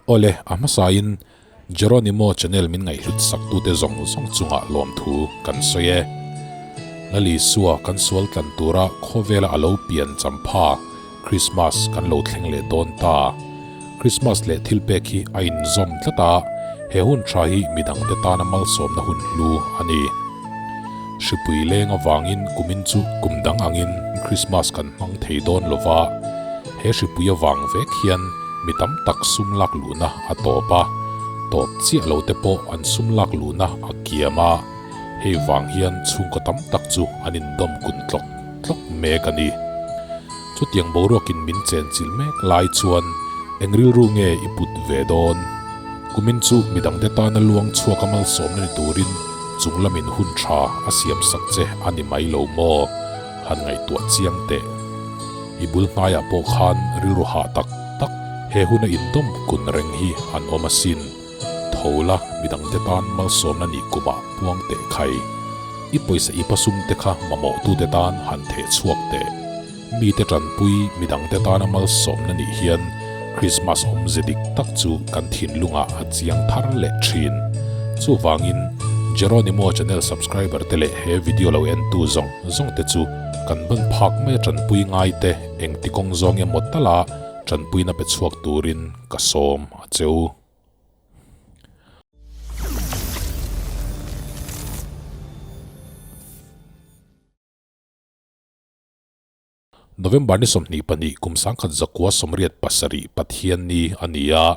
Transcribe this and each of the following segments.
Awle, a hmasain Jeronimo channel min ngaihhlut saktute zawng zawng chungah lawmthu kan sawi e. Lal Isua kan sual tlan tura khawvela a lo pian champha Krismas kan lo thleng leh dawn ta. Krismas leh thilpek hi a inzawm tlat a, he hun tha hi midangte tana malsawmna hun hlu a ni. Hripui leng avangin kumin chu kum dang angin Krismas kan hmang thei dawn lova, He hripui avang vek hian mi tam tak sum lak luhna a tawp a, tawp chiah lo te pawh an sum lak luhna a kiam a, hei vang hian chhungkaw tam tak chu an indawm kun tlawk tlawk mek a ni. Chutiang boruakin min chenchilh mek lai chuan eng rilru nge i put ve dawn? Kumin chu midangte tana luang chhuak a malsawmna ni turin chunglamin hun tha a siamsak che a ni mai lo maw? Han ngaihtuah chiang teh. I bul hnaiah pawh khan rilru hah tak tak he huna indawm kun reng hi an awm asin. Tho la, midangte tan malsawmna nih kumah puang teh khai. I pawisa i pasum te kha mamawhtute tan han theh chhuak teh. Mite tanpui midangte tana malsawmna nih hian Krismas awmze dik tak chu kan thinlungah a chiang thar leh thin. Chuvangin, Jeronimo channel subscriber te leh he video lo entu zawng zawng te chu kan ban phak mai a tanpui ngai te engti kawng zawng emaw tala tanpuina pe chhuak turin ka sawm a che u. November ni 22 kum 1987 Pathian ni a ni a,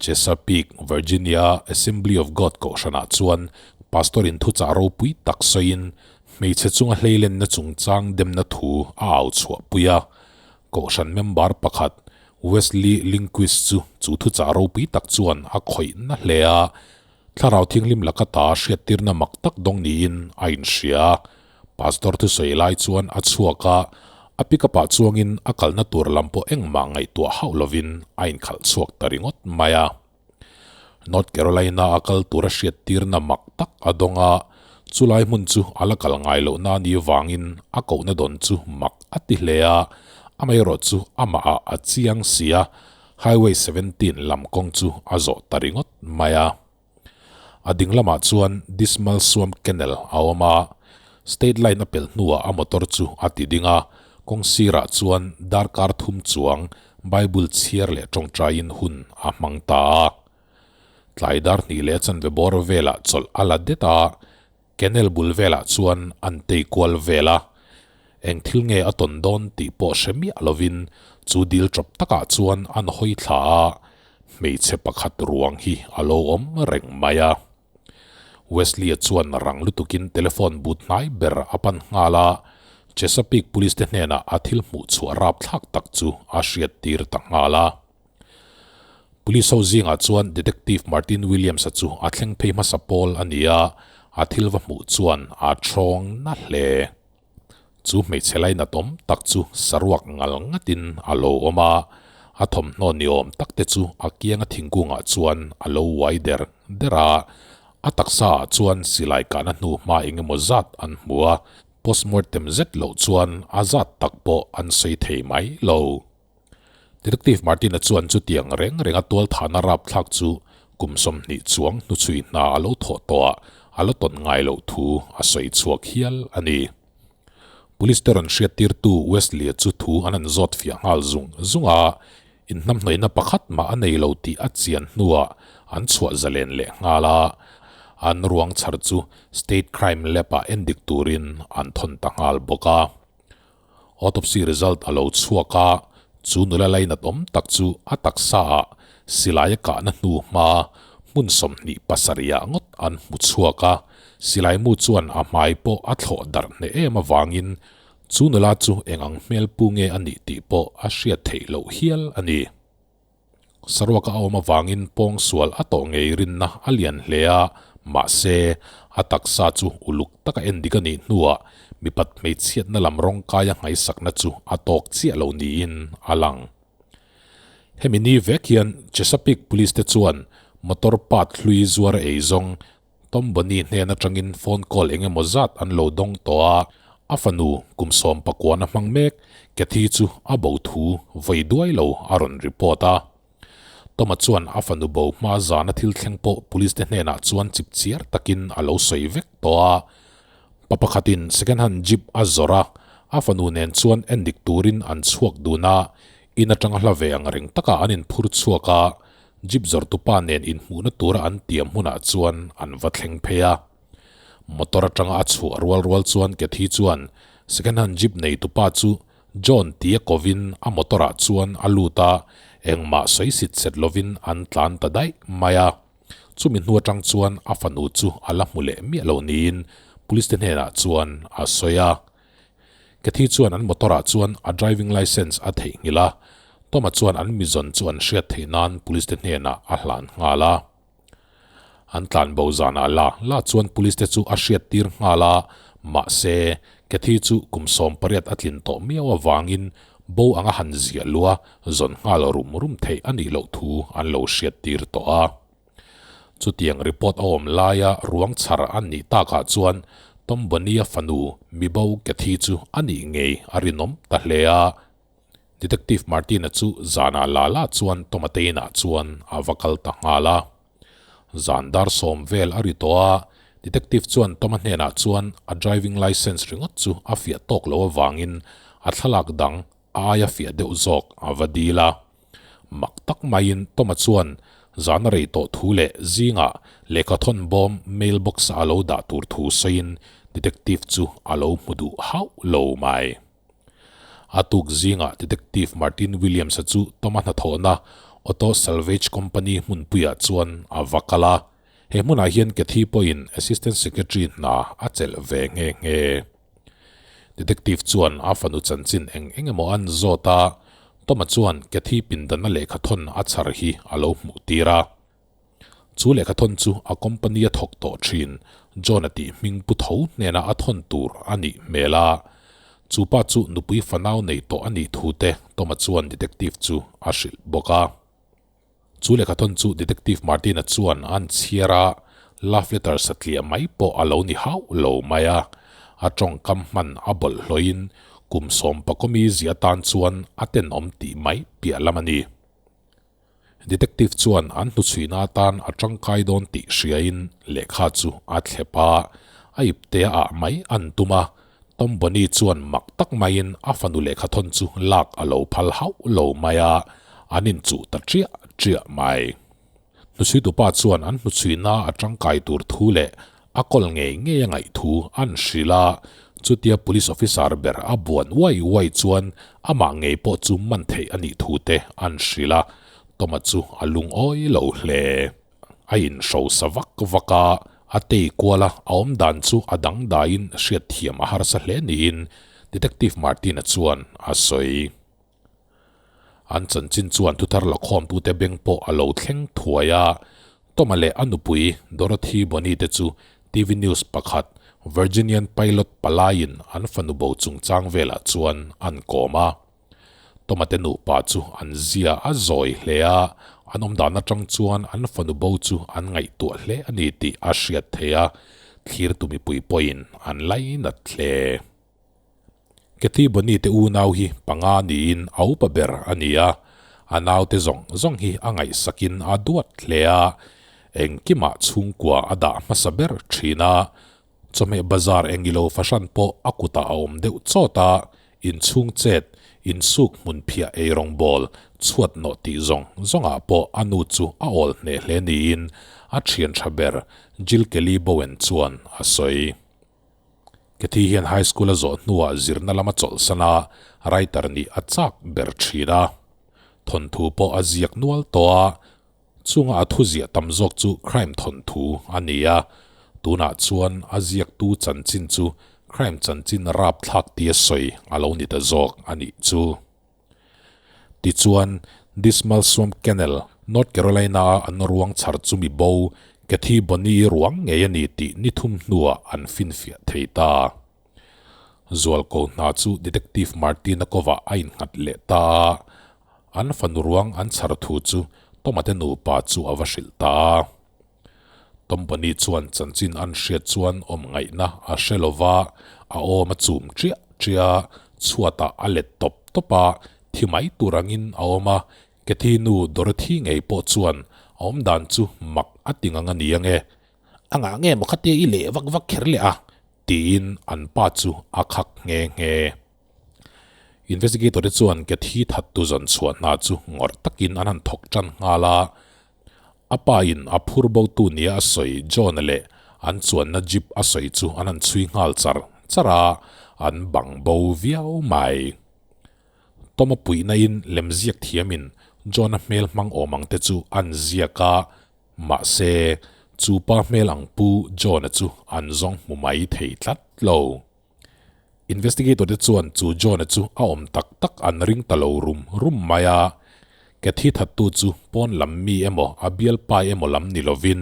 Chesapeake, Virginia Assembly of God kohhranah chuan Pastor in thuchah ropui tak sawiin hmeichhe chunga hleilenna chungchang demna thu a au chhuahpui a. Kohhran member pakhat Wesley Lindquist chu chu thuchah ropui tak chuan a khawih na hle a, thlarau thianghlim laka ta hriattirna mak tak dawng niin a inhria. Pastor thusawi lai chuan a chhuak a, a pickup ah chuangin a kalna tur lam pawh engmah ngaihtuah hauh lovin a inkhalh chhuak ta ringawt mai a. North Carolina a kal tura hriattirna mak tak a dawng a, chulai hmun chu a la kal ngai lohna a nih vangin a kohna dawn chu mak a ti hle a, amaherawh chu amah ah a chiang si a, Highway 17 lam kawng chu a zawh ta ringawt mai a. A ding lamah chuan Dismal Swamp Canal a awm a, state line a pelh hnuah a motor chu a ti ding a, kawng sirah chuan darkar thum chuang Bible chhiar leh tawngtaiin hun a hmang ta a. Tlai dar hnih leh chanve bawr velah chawlh a la det a, Canal bul velah chuan an tei kual vel a, eng thil nge a tawn dawn tih pawh hre miah lovin chu dil tawp takah chuan an hawi thla a, hmeichhe pakhat ruang hi a lo awm reng mai a. Wesley-a chuan rang lutukin telephone but hnai ber a pan nghal a, Chesapeake Police te hnenah a thil hmuh chhuah rapthlak tak chu a hriattir ta nghal a. Police ho zingah chuan Detective Martin Williams-a chu a thleng phei hmasa pawl a ni a, a thil va hmuh chuan a thawng na hle. Chu hmeichhe lainat awm tak chu saruak ngal ngatin a lo awm a, a thawmhnaw ni awm tak te chu a kianga thingkungah chuan a lo uai der der a, a taksa ah chuan silai kahna hnu hma eng emaw zat an hmu a, postmortem zet loh chuan a zat tak pawh an sawi thei mai lo. Detective Martin-a chuan chutiang reng renga tualthahna rapthlak chu kum 20 chuang hnuchhui hna a lo thawh tawh a, a la tawn ngai loh thu a sawi chhuak hial a ni. Police te rawn hriattirtu Wesley-a chu thu an han zawt fiah nghal zung zung a, inhnamhnawihna pakhat mah a nei lo tih a chian hnuah an chhuah zalen leh nghal a, an ruang chhar chu State Crime Lab-ah endik turin an thawn ta nghal bawk a. Autopsy result a lo chhuak a, chu nula lainat awm tak chu a taksa ah silai a kahna hnu hma hmun 27 ah ngawt an hmu chhuak a, silai mu chuan a hmai pawh a thlawh darh hneh em avangin chu nula chu eng ang hmel pu nge a nih tih pawh a hriat theih loh hial a ni. Saruaka a awm avangin pawngsual a tawh ngei rinna a lian hle a, mahse, a taksa chu uluk taka endik a nih hnuah mipat hmeichhiatna lam rawngkaia nghaisakna chu a tawk chiah lo niin a lang. Hemi ni vek hian Chesapeake Police te chuan motor part hlui zuar ei zawng Tom Bonny hnen atangin phone call eng emaw zat an lo dawng tawh a, a fanu kum sawmpakuana hmang mek Cathy chu a bo thu vawi duai lo a rawn report a. Toma chuan a fanu bo hma zana thil thleng pawh police te hnenah chuan chipchiar takin a lo sawi vek tawh a. Pa pakhatin second hand jeep a zawrh a, a fanu nen chuan endik turin an chhuak dun a, in atanga hla ve ang reng takah an inphur chhuak a, jeep zawrhtupa nen inhmuhna tura an tiam hmunah chuan an va thleng phei a. Motor atanga a chhuah rual rual chuan Cathy chuan second hand jeep neitupa chu John tia kovin a motor ah chuan a lut a, engmah sawi sit set lovin an tlan ta daih mai a. Chumi hnu atang chuan a fanu chu a la hmu leh miah lo niin police te hnenah chuan a sawi a. Cathy chuan an motor ah chuan a driving licence a theihnghilh a, Toma chuan an mizawn chu an hriat theih nan police te hnenah a hlan nghal a. An tlan bo zanah la la chuan police te chu a hriat tir nghal a, mahse, Cathy chu kum 18 a tlin tawh miau avangin bo anga han ziah luh a zawn nghal rum rum theih a nih loh thu an lo hriat tir tawh a. Chutiang report a awm laia ruang chhar an nih takah chuan Tom Bonny-a fanu mibo Cathy chu a nih ngei a rinawm ta hle a. Detective Martin-a chu zanah la la chuan Tomatein-ah chuan a va kal ta nghal a. Zan dar sawm vel a ri tawh a, Detective chuan Toma hnenah chuan a driving licence ringawt chu a fiah tawk lo avangin a thlalak dang a aia fiah deuh zawk a va dil a. Mak tak maiin Toma chuan zan a rei tawh thu leh zingah lehkhathawn bawm mail box-a a lo dah tur thu sawiin Detective chu a lo hmu duh hauh lo mai. A tuk zingah Detective Martin Williams-a chu Toma hnathawhna Auto Salvage Company hmunpuiah chuan a va kal a. He hmunah hian Cathy pawhin Assistant Secretary hna a chelh ve nghe nghe. Detective chuan a fanu chanchin eng eng emaw an zawt a, Toma chuan Cathy pindana lehkhathawn a chhar hi a lo hmuh tir a. Chu lehkhathawn chu a company a thawk tawh thin John-a tih hming pu tho hnena a thawn tur a nih hmel a. Chu pa chu nupui fanau nei tawh a nih thu te Toma chuan detective chu a hrilh bawk a. Chu lehkhathawn chu Detective Martin-a chuan an chhiar a, love letter satliah mai pawh a lo ni hauh lo mai a. A tawngkam hman a bawlhhlawhin kum sawmpakawmi ziah atan chuan a tenawm tih mai piah lam a ni. Detective chuan an hnuchhuihna atan a tangkai dawn tih hriain lehkha chu a thlep a, a iptea ah mai an tum a. Tom Bonny chuan mak tak maiin a fanu lehkhathawn chu lak a lo phal hauh lo mai a, an inchuh ta chiah chiah mai. Hnuchhuitupa chuan an hnuchhuihna a tangkai tur thu leh a kawl ngei ngei a ngaih thu an hrilh a, chutia police officer ber a buan uai uai chuan amah ngei pawh chu man theih a nih thu te an hrilh a, Toma chu a lungawi lo hle. A inhrosa vak vak a, a tei kual a, a awm dan chu a dangdaiin hriatthiam a harsa hle niin Detective Martin-a chuan a sawi. An chanchin chuan thuthar lakhawmtute beng pawh a lo thleng thuai a, Toma leh a nupui Dorothy Bonney te chu TV news pakhat Virginian Pilot palaiin an fanu bo chungchang velah chuan an kawm a. Toma te nupa chu an zia a zawi hle a, an awmdan atang chuan an fanu bo chu an ngaihtuah hle a ni tih a hriat theih a, thlirtu mipui pawhin an lainat hle. Cathy Bonny te unau hi panga niin a upa ber a ni a, a naute zawng zawng hi a ngaihsakin a duat hle a, engkimah chhungkua a dah hmasa ber thin a, chawhmeh bazar engilo fahran pawh a kutah a awm deuh chawt a, inchhung chet, insuk hmun phiah eirawngbawl, chhuat nawh tih zawng zawngah pawh a nu chu a awl hneh hle niin a thian tha ber Jill Kelly Bowen chuan a sawi. Cathy hian high school a zawh hnuah zirna lama chawlhsan a, writer nih a chak ber thin a. Thawnthu pawh a ziak nual tawh a, chunga a thuziah tam zawk chu crime thawnthu a ni a, tunah chuan a ziaktu chanchin chu crime chanchin rapthlak tia sawi a lo ni ta zawk a nih chu. Tichuan, Dismal Swamp Canal, North Carolina-a an ruang chhar chu mi bo, Cathy Bonny ruang ngei a ni tih ni thum hnuah an finfiah thei ta. Zualko hna chu Detective Martin-a kovah a innghat leh ta a, an fanu ruang an chhar thu chu Toma te nupa chu a va hrilh ta a. Tom Bonny chuan chanchin an hriat chuan awm ngaihna a hre lo va, a awm a chum chiah chiah a, chhuatah a let tawp tawp a, thi mai tur angin a awm a. Kathy nu Dorothy ngei pawh chuan a awmdan chu mak a ti ngang a ni ange. A ngah nge maw khatia i leh vak vak kher leh a? tiin an pa chu a khak nghe nghe. Investigator te chuan Kathy thattu zawn chhuah hna chu ngawrh takin an han thawk tan nghal a. A pa in a phur bo tu nia a sawi John-a leh an chuanna jeep a sawi chu an han chhui nghal char char a, an bang bo viau mai. Tom-a puihna in lemziak thiam in John-a hmel hmang awm ang te chu an ziak a, mahse chu pa hmel ang pu John-a chu an zawng hmu mai thei tlat lo. Investigator te chuan chu John-a chu a awm tak tak an ring ta lo rum rum mai a, Kathy thattu chu pawn lam mi emaw a bialpa emaw lam ni lovin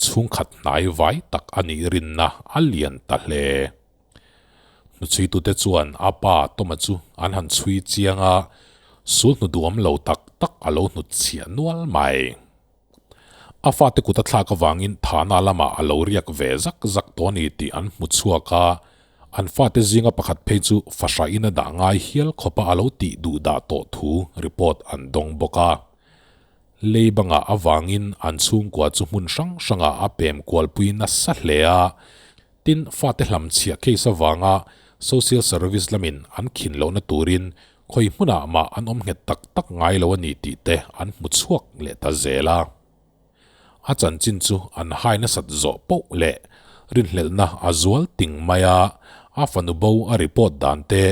chhungkhat hnai vai tak a nih rinna a lian ta hle. Hnuchhuitute chuan a pa Toma chu an han chhui chiang a, sul hnu duam lo tak tak a lo hnutchhiah nual mai. A fate kut a thlak avangin Thana lamah a lo riak ve zak zak tawh a ni tih an hmu chhuak a, an fate zinga pakhat phei chu fahrahin a dah ngai hial khawpa a lo tih duh dah tawh thu report an dawng bawk a. Lei bangah avangin an chhungkua chu hmun hrang hrangah a pem kualpui nasa hle a, tin fate hlamchhiah case avanga social service lamin an khin lohna turin Khawi hmunah mah an awm nghet tak tak ngai lo a ni tih te an hmu chhuak leh ta zel a. A chanchin chu an hai nasat zawh poh leh rinhlelhna a zual ting mai a, a fanu bo a report dan te,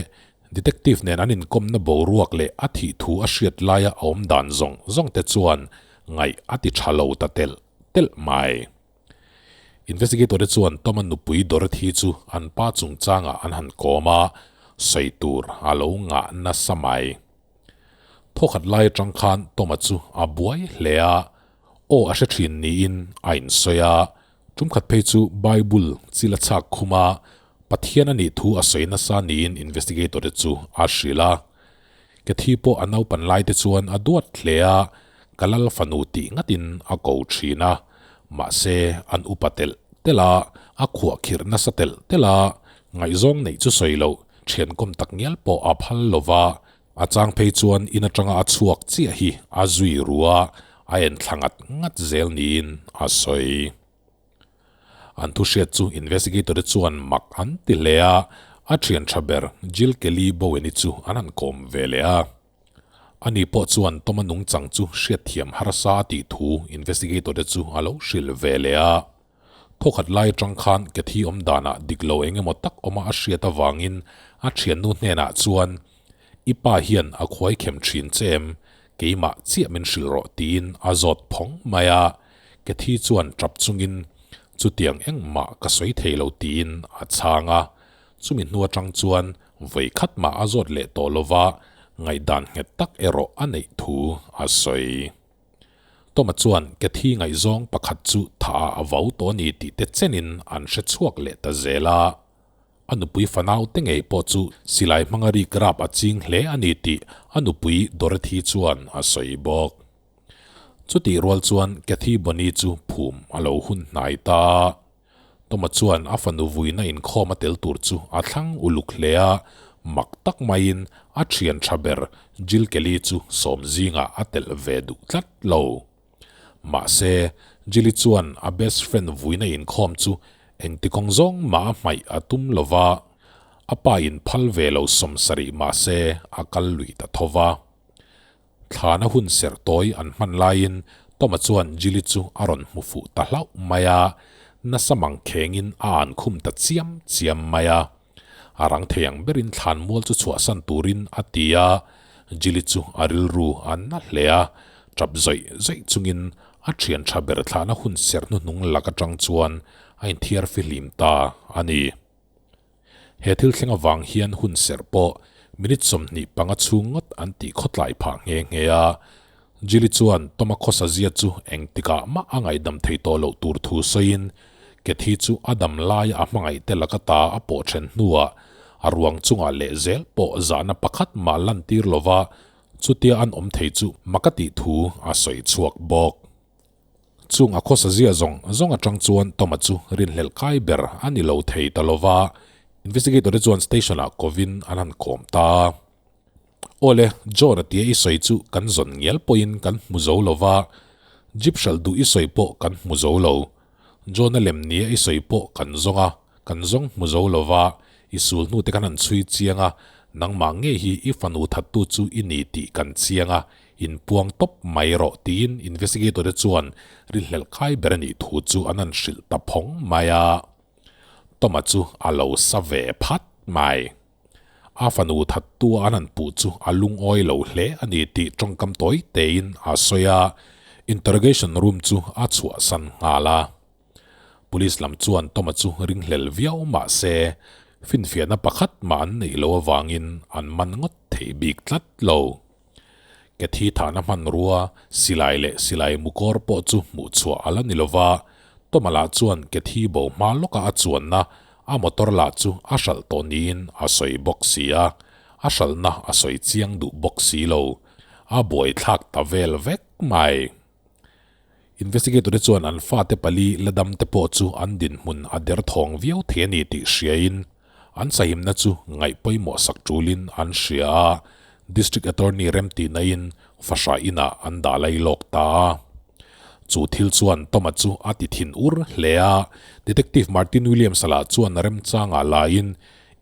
detective nen an inkawmna boruak leh a thih thu a hriat laia a awm dan zawng zawng te chuan ngaih a ti tha lo ta telh telh mai. Investigator te chuan Tom-a nupui Dorothy chu an pa chungchangah an han kawm a, sawi tur a lo ngah nasa mai. Thawkhat lai atang khan Tom-a chu a buai hle a, aw a hre thin niin a insawi a, tumkhat phei chu Bible chil a chhak khum a, Pathian a nih thu a sawi nasa niin investigator te chu a hrilh a. Kathy pawh a naupan lai te chuan a duat hle a, ka lal fanu tih ngatin a ko thin a, mahse an upa telh telh a, a khuah khirh nasa telh telh a, ngaihzawng neih chu sawi loh thiankawm tak ngial pawh a phal lo va, a chang phei chuan in atanga a chhuak chiah hi a zui ru a, a en thla ngat ngat zel niin a sawi. An thu hriat chu investigator te chuan mak an ti hle a, a thian tha ber Jill Kelly Bowen-i chu an han kawm ve leh a. Ani pawh chuan Tom-a nungchang chu hriatthiam harsa a tih thu investigator te chu a lo hrilh ve leh a. Thawkhat lai atang khan Kathy awm danah dik lo eng emaw tak awma a hriat avangin a thiannu hnenah chuan, I pa hian a khuai khem thin che em? Keimah chiah min hrilh rawh tiin a zawt phawng mai a. Kathy chuan tap chungin, Chutiang engmah ka sawi thei lo tiin a chhang a. Chumi hnu atang chuan vawi khat mah a zawt leh tawh lova, ngaihdan nghet tak erawh a neih thu a sawi. Toma chuan Kathy ngaihzawng pakhat chu thah ah a vau tawh a ni tih te chenin an hre chhuak leh ta zel a. A nupui fanau te ngei pawh chu silai hmanga rik rap a ching hle a ni tih a nupui Dorothy chuan a sawi bawk. Chutih rual chuan Kathy Bonnie chu phum a lo hun hnai ta a. Toma chuan a fanu vuina inkhawm a tel tur chu a thlang uluk hle a, mak tak maiin a thian tha ber Jill Kelly chu sawm zingah a telh ve duh tlat lo. Mahse, Jilly chuan a best friend vuina inkhawm chu engti kawng zawng mah a hmaih a tum lo va, a pa in phal ve lo 70 mahse a kal lui ta tho va. Thlana hun serh tawi an hman laiin Toma chuan Jilly chu a rawn hmu fuh ta hlauh mai a, nasa mang khengin a an khum ta chiam chiam mai a. A rang thei ang berin thlan mual chu chhuahsan turin a ti a, Jilly chu a rilru a na hle a, tap zawih zawih chungin a thian tha ber thlahna hun serh hnuhnung lak atang chuan a inthiar fihlim ta a ni. He thil thleng avang hian hun serh pawh minute 25 chhung ngawt an tih khawtlai phah nghe nghe a. Jilly chuan Toma khawsa zia chu engtikah mah a ngaihdam thei tawh loh tur thu sawiin Kathy chu a dam laia a hmangaih te laka ta a pawh then hnuah a ruang chungah leh zel pawh zahna pakhat mah lantir lova chutia an awm thei chu mak a tih thu a sawi chhuak bawk. Chung a khawsa zia zawng zawng atang chuan Toma chu rinhlelh kai ber a ni lo thei ta lova, investigator te chuan station ah kovin an han kawm ta. Awle, John-a tia i sawi chu kan zawn ngial pawhin kan hmu zo lo va, Jeep hralh duh i sawi pawh kan hmu zo lo. John-a lem nia i sawi pawh kan zawng a, kan zawng hmu zo lo va, i sul hnute kan han chhui chiang a, nangmah ngei hi i fanu thattu chu i ni tih kan chiang a, inpuang tawp mai rawh tiin investigator te chuan rinhlelh kai ber a nih thu chu an han hrilh ta phawng mai a. Toma chu a lo sa ve phat mai. A fanu thattu a an han puh chu a lungawi lo hle a ni tih tawngkam tawi tein a sawi a, interrogation room chu a chhuahsan nghal a. Police lam chuan Toma chu ringhlel viau mah se, finfiahna pakhat mah an neih loh avangin an man ngawt thei bik tlat lo. Kethi thahna hmanrua, silai leh silai mukawr pawh chu hmuh chhuah a la ni lo va, Toma lah chuan Kethi bo hma lawka a chuanna a motor lah chu a hralh tawh niin a sawi bawk si a, a hralhna a sawi chiang duh bawk si lo. A buaithlak ta vel vek mai. Investigator te chuan an fate pali la dam te pawh chu an dinhmun a derthawng viau thei a ni tih hriain an sahimna chu ngaih pawimawh sak tulin an hria a, District Attorney remtihnain fahra inah an dah lai lawk ta a. Chu thil chuan Toma chu a ti thin ur hle a, Detective Martin Williams-a lah chuan remchangah laiin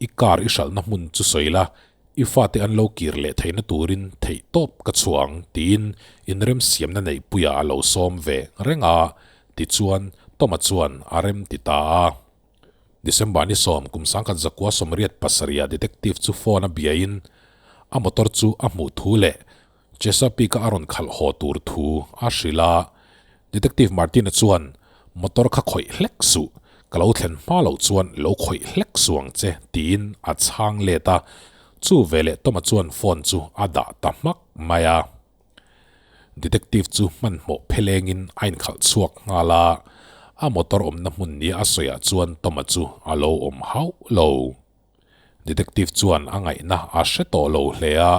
i car i hralhna hmun chu sawi la, I fate an lo kir leh theihna turin theih tawp ka chhuang tiin inremsiamna neihpuiah a lo sawm ve reng a, tichuan Toma chuan a rem ti ta a. December ni sawm kum 1987 ah detective chu phone a biain a motor chu a hmuh thu leh Chesapeake-a a rawn khalh haw tur thu a hrilh a. Detective Martin-a chuan, Motor kha khawih hlek suh, ka lo thlen hma loh chuan lo khawih hlek suh ang che, tiin a chhang let a. Chu veleh Toma chuan phone chu a dah ta hmak mai a. Detective chu hmanhmawh phelengin a inkhalh chhuak nghal a, a motor awmna hmun nia a sawiah chuan Toma chu a lo awm hauh lo. Detective chuan a ngaihna a hre tawh lo hle a,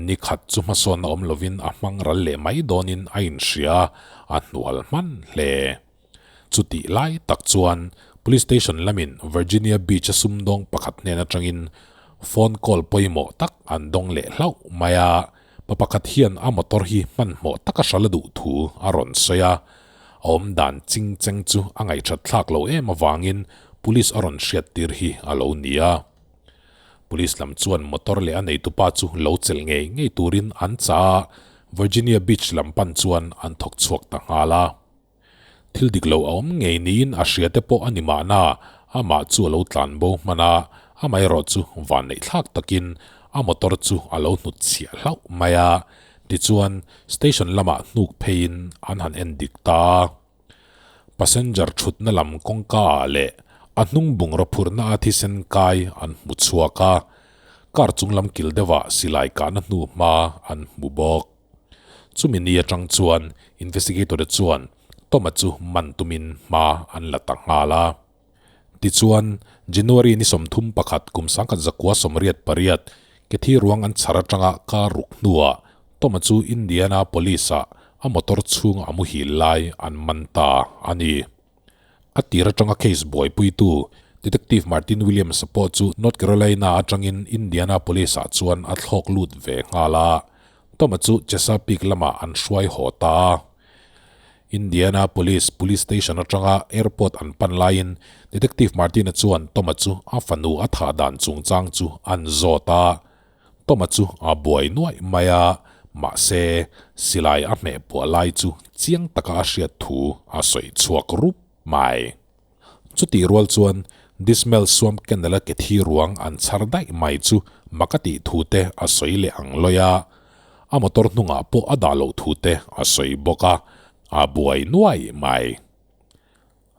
ni khat chu hmasawnna awm lovin a hmang ral leh mai dawnin a inhria a, a hnual hman hle. Chutih lai tak chuan Police Station lamin Virginia Beach-a sumdawng pakhat hnen atangin phone call pawimawh tak an dawng leh hlauh mai a, pa pakhat hian a motor hi hmanhmawh taka hral a duh thu a rawn sawi a, A awm dan ching cheng chu a ngaihthat thlak lo em avangin police a rawn hriat tir hi a lo ni a. Police lam chuan motor leh a neitupa chu lo chelh ngei ngei turin an chah a, Virginia Beach lam pan chuan an thawk chhuak ta nghal a. Thil dik lo a awm ngei niin a hria te pawh a ni mahna, amah chu a lo tlan bo hman a, amaherawh chu vanneihthlak takin a motor chu a lo hnutchhiah hlauh mai a. Tichuan, station lamah hnuk pheiin an han en dik ta a. Passenger thutna lam kawngka ah leh a hnung bungraw phurhna a thisen kai an hmu chhuak a, car chung lam kil deuhah silai kahna hnu hma an hmu bawk. Chumi ni atang chuan investigator te chuan Toma chu man tumin hma an la ta nghal a. Tichuan, January ni 31 kum 1988, Kethi ruang an chhar atanga car ruk hnuah Toma chu Indiana Police-ah a motor chhunga a muhil lai an man ta a ni. A tir atanga case buaipuitu Detective Martin Williams-a pawh chu North Carolina atangin Indiana Police-ah chuan a thlawk lut ve nghal a, Toma chu Chesapeake lamah an hruai haw ta a. Indiana Police Police Station atanga airport an pan laiin Detective Martin-a chuan Tom-a chu a fanu a thah dan chungchang chu an zawt a. Tom-a chu a buai nuaih mai a, mahse silai a hmeh puah lai chu chiang taka a hriat thu a sawi chhuak rup mai. Chutih rual chuan Dismal Swamp Canal-a ke thi ruang an chhar daih mai chu mak a tih thu te a sawi leh ang lawi a, a motor hnungah pawh a dah loh thu te a sawi bawk a, a buai nuai mai.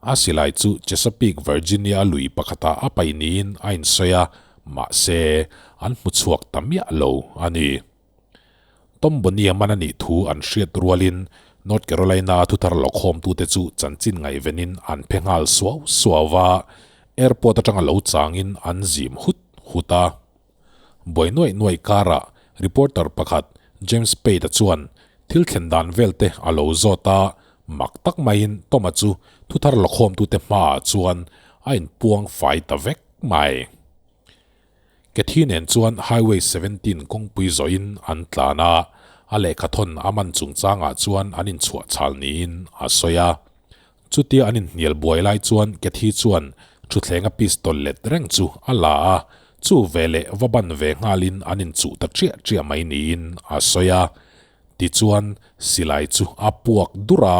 A silai chu Chesapeake, Virginia a lui pakhatah a pai niin a insawi a, mahse an hmu chhuak ta miah lo a ni. Tom Bonnie-a man a nih thu an hriat rualin North Carolina-a thuthar lawkhawmtute chu chanchin ngaihvenin an phe nghal suau suau va, airport atanga lo changin an zim hut hut a. Buai nuaih nuaih karah reporter pakhat James Pate-a chuan thil thlen dan velte a lo zawt a, mak tak maiin Tom-a chu thuthar lawkhawmtute hmaah chuan a inpuang fai ta vek mai. Cathy nen chuan Highway 17 kawngpui zawhin an tlan a, a lehkhathawn a man chungchangah chuan an inchhuah chhal niin a sawi a. Chutia an inhnial buai lai chuan Cathy chuan thuthlenga pistol let reng chu a la a, chu veleh va ban ve nghalin an inchuh ta chiah chiah mai niin a sawi a. Tichuan silai chu a puak dur a,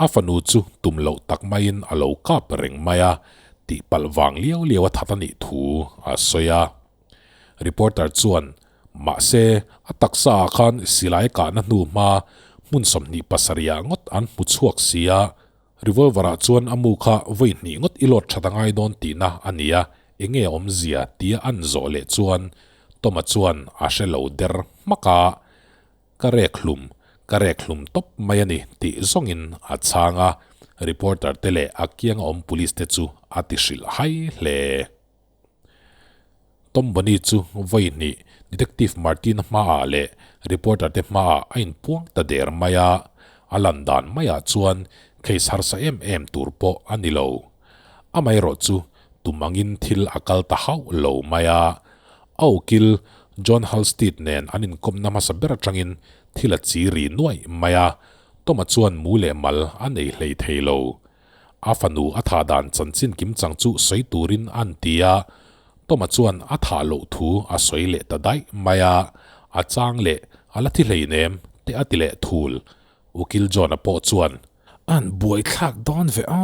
a fanu chu tum loh tak maiin a lo kap reng mai a, tihpalh vang liau liau a that a nih thu a sawi a. Reporter chuan, Mahse, a taksa ah khan silai kahna hnu hma hmun 27 ah ngawt an hmu chhuak si a, revolver ah chuan a mu kha vawi hnih ngawt i lawt that a ngai dawn tihna a ni a, enge awmzia tia an zawh leh chuan Toma chuan a hre lo der hmak a, Ka rek hlum, ka rek hlum tawp mai a ni tih zawngin a chhang a, reporter te leh a kianga awm police te chu a ti hrilh hai hle. Tom Bonney chu vawi hnih Detective Martin-a hmaah leh reporter te hmaah a inpuang ta der mai a, a lan dan maiah chuan case harsa em em tur pawh a ni lo. Amaherawh chu tum angin thil a kal ta hauh lo mai a, a ukil John Halstead nen an inkawmna hmasa ber atangin thil a chi ri nuaih mai a, Tom-a chuan mu leh mal a nei hlei thei lo. A fanu a thah dan chanchin kim chang chu sawi turin an ti a, Toma chuan a thah loh thu a sawi leh ta daih mai a, a chang leh a la thi hleinem te a ti leh thul. Ukil John-a pawh chuan, An buaithlak dawn ve a,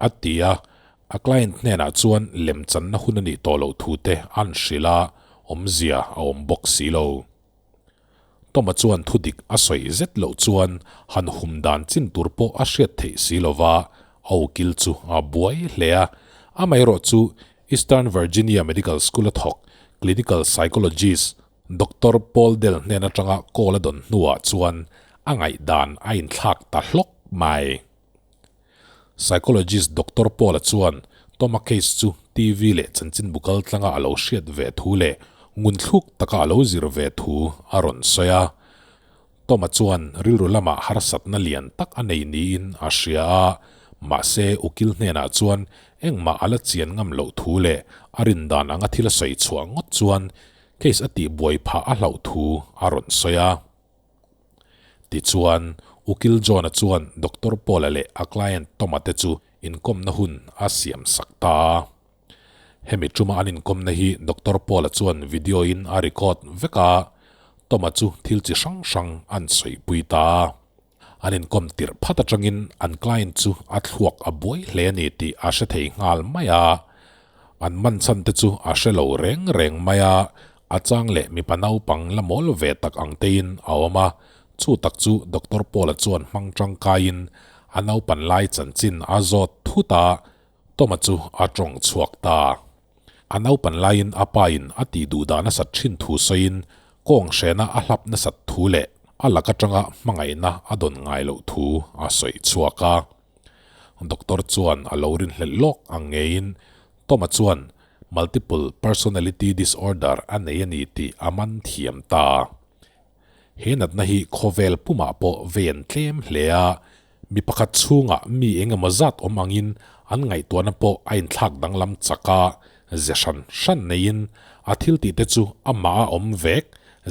a ti a, a client hnenah chuan lemchanna hun a nih tawh loh thu te an hrilh a, awmzia a awm bawk si lo. Toma chuan thudik a sawi zet loh chuan han hum dan chin tur pawh a hriat theih si lova, a ukil chu a buai hle a. Amaherawh chu Eastern Virginia Medical School-a thawk clinical psychologist Doctor Paul Dell hnen atanga call a dawn hnuah chuan a ngaihdan a inthlak ta hlawk mai. Psychologist Doctor Paul-a chuan Toma case chu TV leh chanchinbu kaltlanga a lo hriat ve thu leh ngunthluk taka a lo zir ve thu a rawn sawi a. Toma chuan rilru lamah harsatna lian tak a nei niin a hria a, mahse ukil hnenah chuan engmah a la chian ngam loh thu leh a rindan anga thil a sawi chhuah ngawt chuan case a tihbuai phah a hlauh thu a rawn sawi a. Tichuan, Ukil John-a chuan Doctor Paul-a leh a client Tom-a te chu inkawmna hun a siam sak ta a. Hemi tuma an inkawmna hi Doctor Paul-a chuan video-in a record vek a, Tom-a chu thil chi hrang hrang an sawipui ta a. An inkawm tirh phat atangin an client chu a thluak a buai hle a ni tih a hre thei nghal mai a. An man chhan te chu a hre lo reng reng mai a, A chang leh mipa naupang la mawl ve tak ang tein a awm a, chu tak chu Doctor Paul-a chuan hmang tangkaiin a naupan lai chanchin a zawt thut a, Tom-a chu a tawng chhuak ta. A naupan laiin a pain a tih duh dah nasat thin thu sawiin kawng hrena a hlap nasat thu leh a lak atanga hmangaihna a dawn ngai loh thu a sawi chhuak a. Doctor chuan a lo rinhlelh lawk ang ngeiin Tom-a chuan Multiple Personality Disorder a nei a ni tih a man thiam ta. He natna hi khawvel pumah pawh vei an tlem hle a, mi pakhat chhungah mi eng emaw zat awm angin an ngaihtuahna pawh a inthlak danglam chak a, ze hran hran neiin a thil tihte chu amah a awm vek,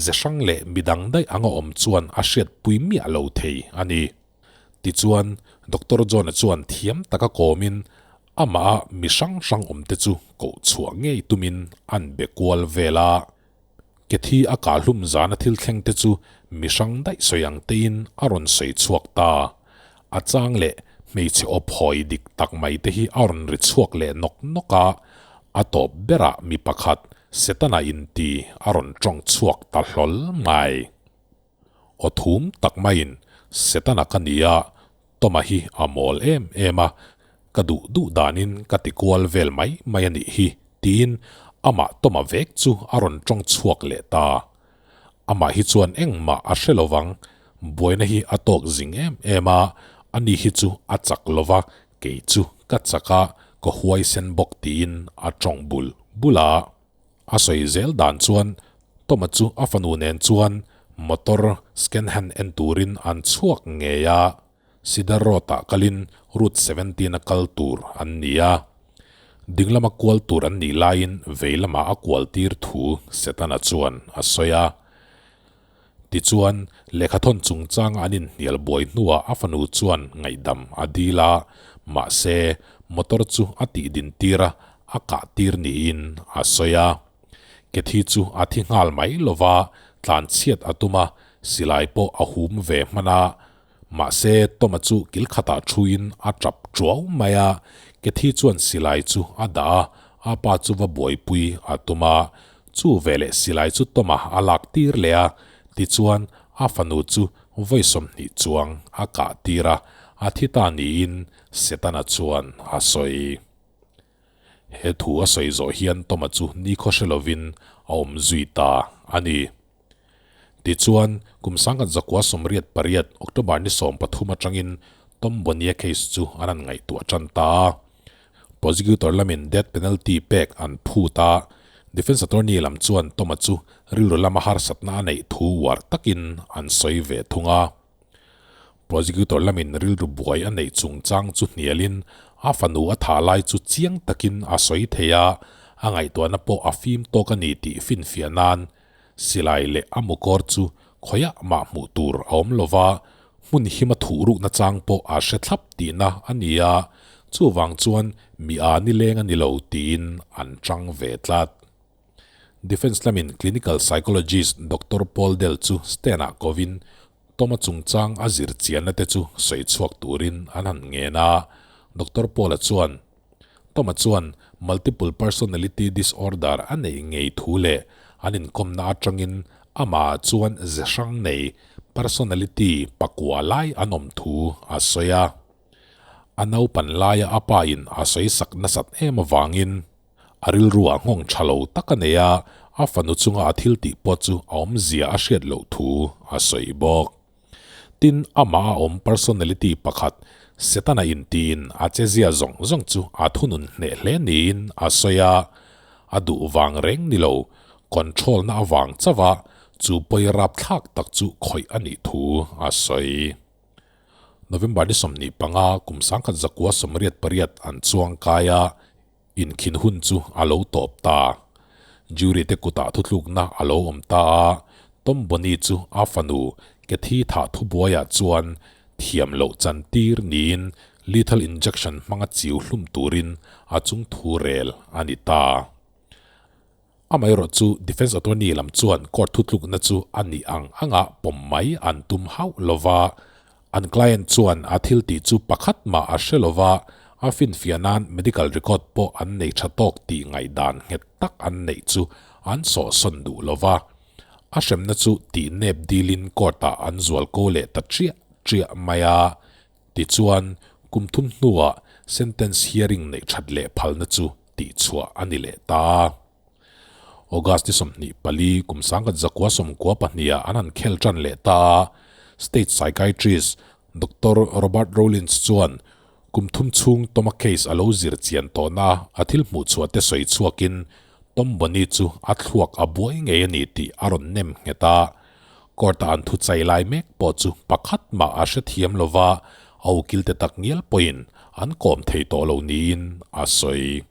ze hrang leh midang daih anga awm chuan a hriatpui miah lo thei a ni. Tichuan, Doctor John-a chuan thiam taka kawmin Amah a mi hrang hrang awmte chu koh chhuah ngei tumin an be kual vel a. Kethi a kahhlum zana thil thleng te chu mi hrang daih sawi ang tein a rawn sawi chhuak ta. A chang leh hmeichhe aw phawi dik tak mai te hi a rawn ri chhuak leh nawk nawk a, a tawp berah mi pakhat Setana inti a rawn tawng chhuak ta hlawl mai. Aw thum tak maiin Setana ka ni a, Toma hi a mawl em em a, ka duh duh danin ka ti kual vel mai mai a nih hi, tiin amah Toma vek chu a rawn tawng chhuak leh ta. Amah hi chuan engmah a hre lovang, buaina hi a tawk zing em em a, ani hi chu a chak lova, kei chu ka chak a, ka huaisen bawk tiin a tawng bul bul a. A sawi zel dan chuan Toma chu a fanu nen chuan motor scan hand en turin an chhuak ngei a, Cedar Road ah kalin Route 17 a kal tur an ni a. Dinglama kual tur an nih laiin vei lamah a kual tir thu Setana chuan a sawi a. Tichuan, lehkhathawn chungchanga an inhnial buai hnuah a fanu chuan ngaihdam a dil a, mahse, motor chu a tihdin tir a, a kah tir niin a sawi a. Kethi chu a thi nghal mai lova, tlanchhiat a tum a, silai pawh a hum ve hman a. Mahse, Toma chu kil khatah thuin a tap tuau mai a, Kethi chuan silai chu a dah a, a pa chu va buaipui a tum a. Chu veleh silai chu Toma a lak tir leh a, tichuan a fanu chu vawi 20 chuang a kah tir a, a thi ta niin Setana chuan a sawi. He thu a sawi zawh hian Toma chu nikhaw hre lovin a awm zui ta a ni. Tichuan, kum 1988 October ni 13 atangin Tom Bonnier case chu an han ngaihtuah tan ta a. Prosecutor lamin death penalty pek an phut a, defence attorney lam chuan Toma chu rilru lama harsatna a neih thu uar takin an sawi ve thung a. Prosecutor lamin rilru buai a neih chungchang chu hnialin a fanu a thah lai chu chiang takin a sawi thei a, a ngaihtuahna pawh a fim tawk a ni tih finfiah nan silai leh a mukawr chu khawiah mah hmuh tur a awm lova, hmun hima thuh rukna chang pawh a hre thlap tihna a ni a, chuvang chuan mi a nileng a ni lo tiin an chang ve tlat. Defence lamin clinical psychologist Doctor Paul Dell chu stand-ah kovin Toma chungchang a zir chianna te chu sawi chhuak turin an han ngen a, Doctor Paul-a chuan, Toma chuan multiple personality disorder a neih ngei thu leh an inkawmna atangin amah chuan ze hrang nei personality pakua lai an awm thu a sawi a. A naupan laia a pa in a sawi sak nasat em avangin a rilru ah nghawng tha lo tak a nei a, a fanu chunga a thil tih pawh chu a awmzia a hriat loh thu a sawi bawk. Tin, amah a awm personality pakhat, Setana intiin a chezia zawng zawng chu a thunun hneh hle niin a sawi a, a duh vang reng ni lo, control na avang chauh a, chu pawi rapthlak tak chu khawih a nih thu a sawi. November ni 25 kum 1988 an chuang kai a, Inkhin hun chu a lo tawp ta. Jury te kutah thutlukna a lo awm ta a, Tom Bonney chu a fanu Cathy thah thubuaiah chuan thiam loh chantir niin lethal injection hmanga chiu hlum turin a chung thu rel a ni ta. Amaherawh chu defence attorney lam chuan court thutlukna chu a nih ang anga pawm mai an tum hauh lova, an client chuan a thil tih chu pakhat mah a hre lova, a finfiah nan medical record pawh an nei tha tawk tih ngaihdan nghet tak an neih chu an sawhsawn duh lova. A hremna chu tih nep dilin court ah an zual ko leh ta chiah chiah mai a. Tichuan, kum thum hnuah sentence hearing neih that leh phalna chu tihchhuah a ni leh ta. August ni 24 kum 1992ah an han khel tan leh ta a, State Psychiatrist Doctor Robert Rollins chuan kum thum chhung Toma case a lo zir chian tawhna a thil hmuh chhuah te sawi chhuakin Tom Bonney chu a thluak a buai ngei a ni tih a rawn nem nghet a. Court-a an thu chai lai mek pawh chu pakhat mah a hrethiam lova, a ukilte tak ngial pawhin an kawm thei tawh lo niin a sawi.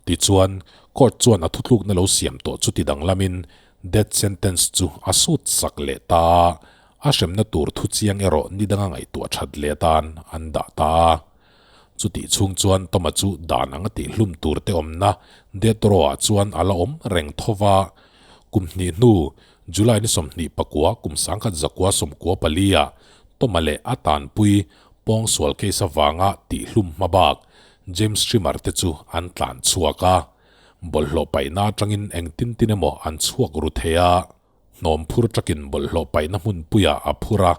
Tichuan, court chuan a thutlukna lo siam tawh chu ti danglamin death sentence chu a sut sak leh ta a, a hremna tur thu chiang erawh ni danga ngaihtuah that leh atan an dah ta a. Chutih chhung chuan Toma chu dan anga tihhlum tur te awmna death row-ah chuan a la awm reng tho va, kum hnih hnu July ni 29 kum 1994 ah Toma leh a tanpui pawngsual case avanga tihhlum hma bak James Trimmer te chu an tlan chhuak a. Bawlhhlawh paihna atangin engtin tin emaw an chhuak ru thei a, hnawm phur takin bawlhhlawh paihna hmunpuiah a phur a,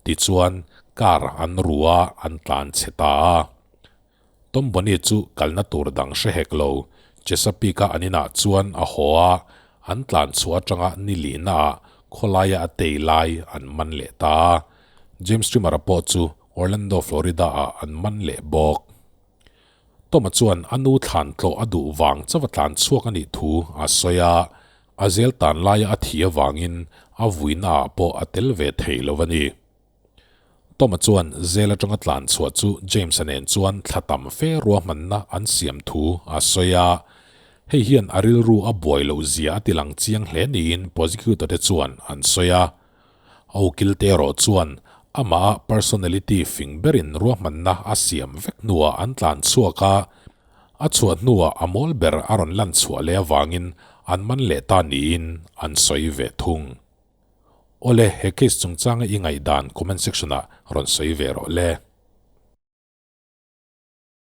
tichuan car an ru a, an tlan chhe ta a. Tom Bonney chu kalna tur dang hre hek lo, Chesapeake-a an inah chuan a haw a, an tlan chhuah atanga ni lihnaah khawlaia a tei lai an man leh ta a. James Trimmer-a pawh chu Orlando, Florida-ah an man leh bawk. Tom-a chuan a nu thlan tlawh a duh vang chauh a tlan chhuak a nih thu a sawi a, a zel tan laia a thi avangin a vuinaah pawh a tel ve thei lo a ni. Tom-a chuan zel atanga tlan chhuah chu James-a nen chuan thla tam fe ruahmanna an siam thu a sawi a. Hei hian a rilru a buai loh zia a ti lang chiang hle niin prosecutor te chuan an sawi a. A ukil te erawh chuan amah a personality fing berin ruahmanna a siam vek hnuah an tlan chhuak a, a chhuah hnuah a mawl ber a rawn lan chhuah leh avangin an man leh ta niin an sawi ve thung. Awle, he case chungchanga i ngaihdan comment section ah rawn sawi ve rawh le.